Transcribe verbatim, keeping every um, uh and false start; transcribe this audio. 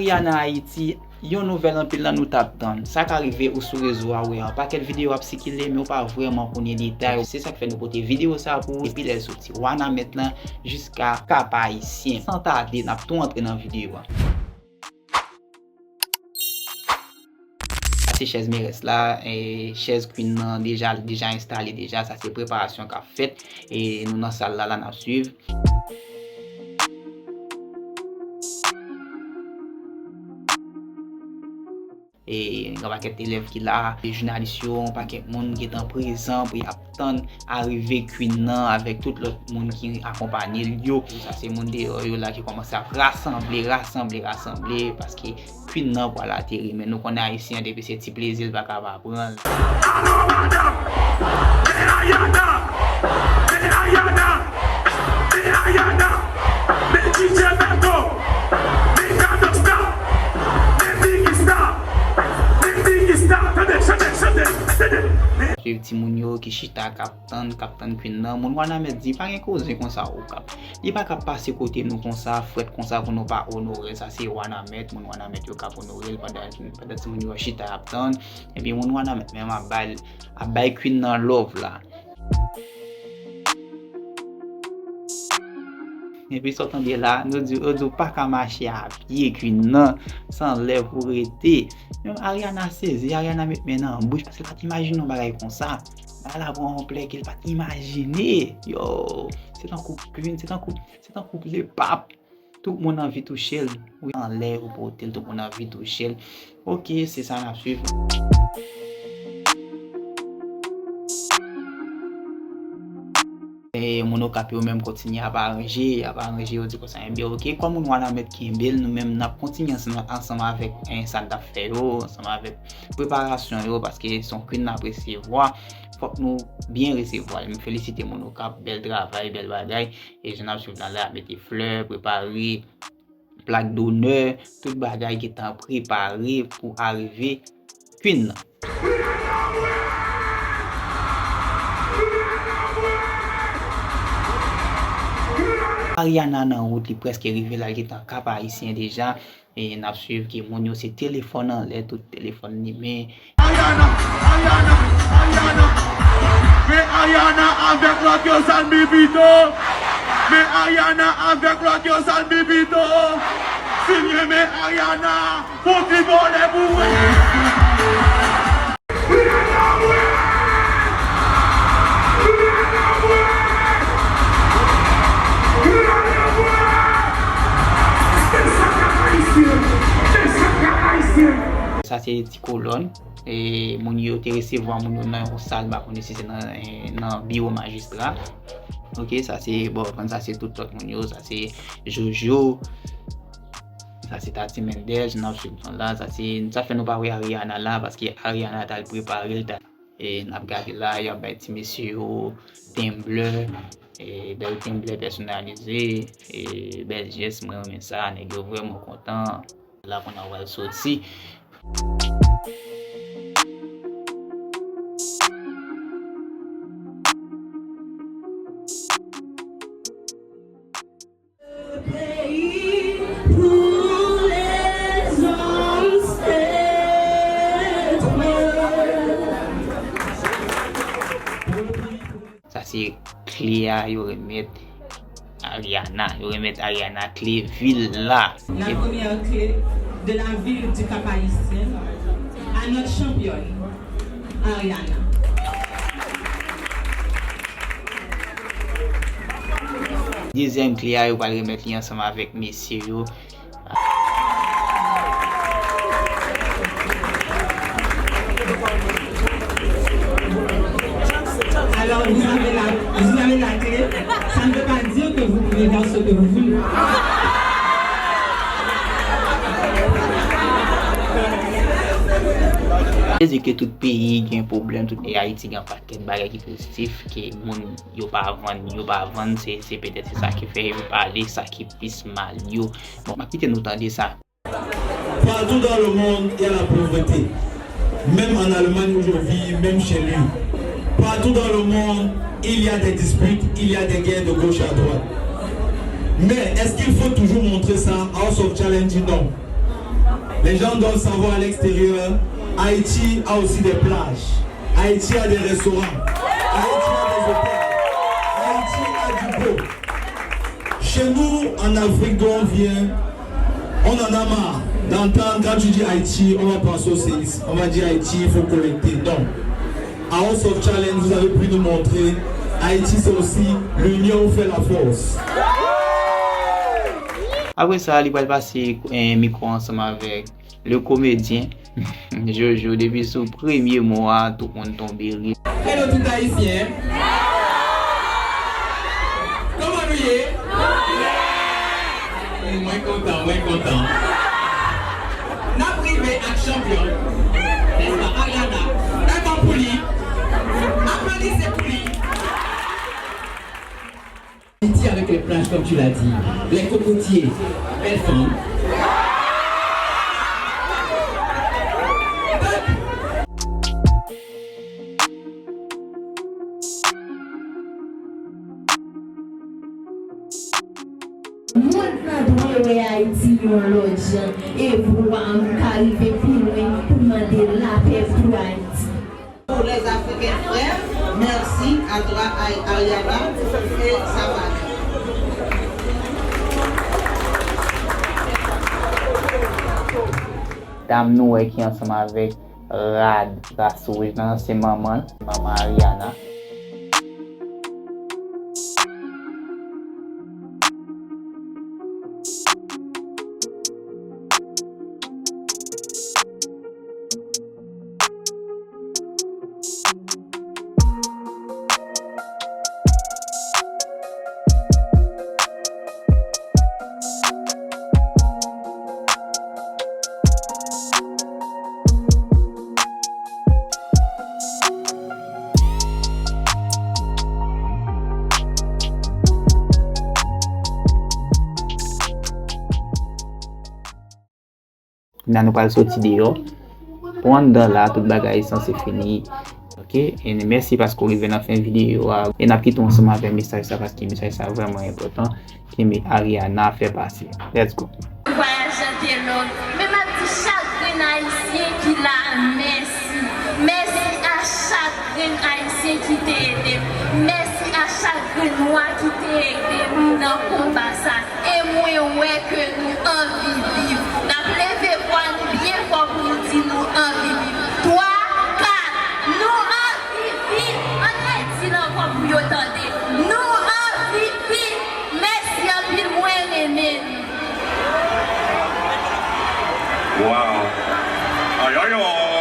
Ariana Haiti, yon nouvèl anpil nan nou t ap tann. Sa ka rive ou sou rezo a, ou wè yon pakèt videyo ap sikile, men ou pa vrèman konnen detay. Se sa k fè nou pote videyo sa pou ou. Epi lè l soti Wanament lan jiska Kap Ayisyen. San tade, n ap tou antre nan videyo a. Sa se chèz merès la, e chèz queen nan deja, deja enstale deja, sa se preparasyon k ap fèt, e nou nan sal la, la n ap swiv. E gen yon pakèt elèv ki la, e jounalis yo, yon pakèt moun gentan prezan pou y ap tann arive queen nan avèk tout lòt moun ki akonpanye l yo. Sa se moun deyò yo la ki kòmanse ap rasanble, rasanble, rasanble, paske queen nan pral ateri. Men nou konnen Ayisyen an, depi se ti plezi, l pa ka pa pran l. Alo, madanm! Men Ariana! Men Ariana! Men Ariana! Men D J Beto! Men Gangsta! Men Biggie Star! Men Biggie Star! Tande, chante, chante, tande! Men Swiv timoun yo ki chita k ap tann, k ap tann queen nan. Moun Wanament di pa gen koze konsa, Okap. Li pa ka pase kote nou konsa, frèt konsa pou nou pa onore l. Sa se Wanament, moun Wanament yo k ap onore l pandan, pandan timoun yo chita ap tann. Epi moun Wanament menm ap bay, ap bay queen nan love la. Epi sa w tande la, nou di, yo di w pa ka mache a pye queen nan, se anlè pou rete. Men Ariana sezi, Ariana met men nan bouch, paske l pa t imajine yon bagay konsa. Bagay la pran yon anplè ke l pa t imajine. Yo, se tankou queen, se tankou, se tankou lepap. Tout moun anvi touche l. Wi, anlè ou pote l, tout moun anvi touche l. Oke, se sa n ap swiv. E moun Okap yo menm kontinye ap aranje, ap aranje, yo di konsa, ebyen, oke, kòm moun Wanament kenbe l, nou menm n ap kontinye ansanm, ansanm avèk, eh, sa n t ap fè yo, ansanm avèk preparasyon yo, paske se yon queen n ap resevwa, fòk nou byen resevwa l. M felisite moun Okap, bèl travay, bèl bagay. E jan n ap swiv la, la, mete flè, prepare plak donè, tout bagay gentan prepare pou arive queen nan. Ariana nan wout, li prèske rive la, li gentan Kap Ayisyen deja. E n ap swiv ke moun yo se telefòn anlè, tout telefòn limen. Ariana, Ariana, Ariana. Men Ariana avèk lòt yo, sa l di pito. Men Ariana avèk lòt yo, sa l di pito. Sinye men Ariana, fon ti vole pou mwen. Sa se ti kolòn. E moun yo te resevwa moun yo nan yon sal, m pa konnen si se nan, eh, nan biwo majistra. Oke, sa se Bovan, sa se tout lòt moun yo, sa se Jojo, sa se Tati Mendez, n ap swiv nou la. Sa se, sa fè nou pa wè Ariana la, paske Ariana t al prepare l, ta, e n ap gade la, y ap bay ti mesye yo tenblè, e bèl tenblè pèsonalize, e bèl jès, mwen renmen sa, nèg yo vrèman kontan. La kounye a w al soti. Sa se kle a yo remèt Ariana. Yo remèt Ariana kle vil la. La première clé de la ville du Cap-Haïtien à notre championne, Ariana. Dezyèm kle a, yo pral remèt li ansanm avèk mesye yo. Alors, vous avez la, vous avez la clé. Ça ne veut pas dire que vous pouvez faire ce que vous voulez. Se di ke tout peyi gen pwoblèm, tout peyi Ayiti gen pakèt bagay ki pozitif, ke moun yo pa vann, yo pa vann, se, se petèt se sa ki fè yo pale, sa ki plis mal yo. Bon, m ap kite nou tande sa. Partout dans le monde, il y a la pauvreté. Même en Allemagne où je vis, même chez lui. Partout dans le monde, il y a des disputes, il y a des guerres de gauche à droite. Mais est-ce qu'il faut toujours montrer ça? House of Challenge, non. Les gens doivent savoir à l'extérieur, Haïti a aussi des plages. Haïti a des restaurants. Haïti a des hôtels. Haïti a du beau. Chez nous, en Afrique d'où on vient, on en a marre d'entendre quand tu dis Haïti, on va penser au séisme. On va dire Haïti, il faut collecter. Non. House of Challenge, vous avez pu nous montrer, Haïti, c'est aussi l'union fait la force. Apre sa, li pral pase eh, mikwo ansanm avèk le komedyen Jojo. Depi sou premye mo a, tout moun tonbe ri. Hello tout Ayisyen. Kòman nou ye? Mwen kontan, mwen kontan. N ap rive ak chanpyon. Nèspa, Ariana? Dakò pou li. Aplodise pou li. Haïti avec les plages, comme tu l'as dit, les cocotiers, belle femme. Mond lan dwe wè Ayiti yon lòt jan e vwa m ka rive pi lwen pou mande lapè pou Ayiti. Pour les Africains frères, merci à toi Ariana et Savannah. Dam nou wè ki ansanm avèk rad ras wouj lan se manman l, manman Ariana. Kounye a nou pral soti deyò. Pou anndan la, tout bagay sanse fini. Ok, e mèsi paske w rive nan fen videyo a. E n ap kite w ansanm avèk mesaj sa paske mesaj sa vrèman enpòtan. Kenbe Ariana fè pase. Let's go. Vwayaj lan te long, men m ap di chak grenn Ayisyen ki la mèsi. Mèsi a chak grenn Ayisyen ki te ede m. Mèsi a chak grenn nwa ki te ede m nan konba sa. E mwen wè ke nou anvi viv. N ap leve vwa nou byen fò pou nou di nou anvi viv. Twa, kat, nou anvi viv. Ann redi l ankò pou yo tande. Nou anvi viv. Mèsi anpil, mwen renmen nou. Wow. Ayoyo.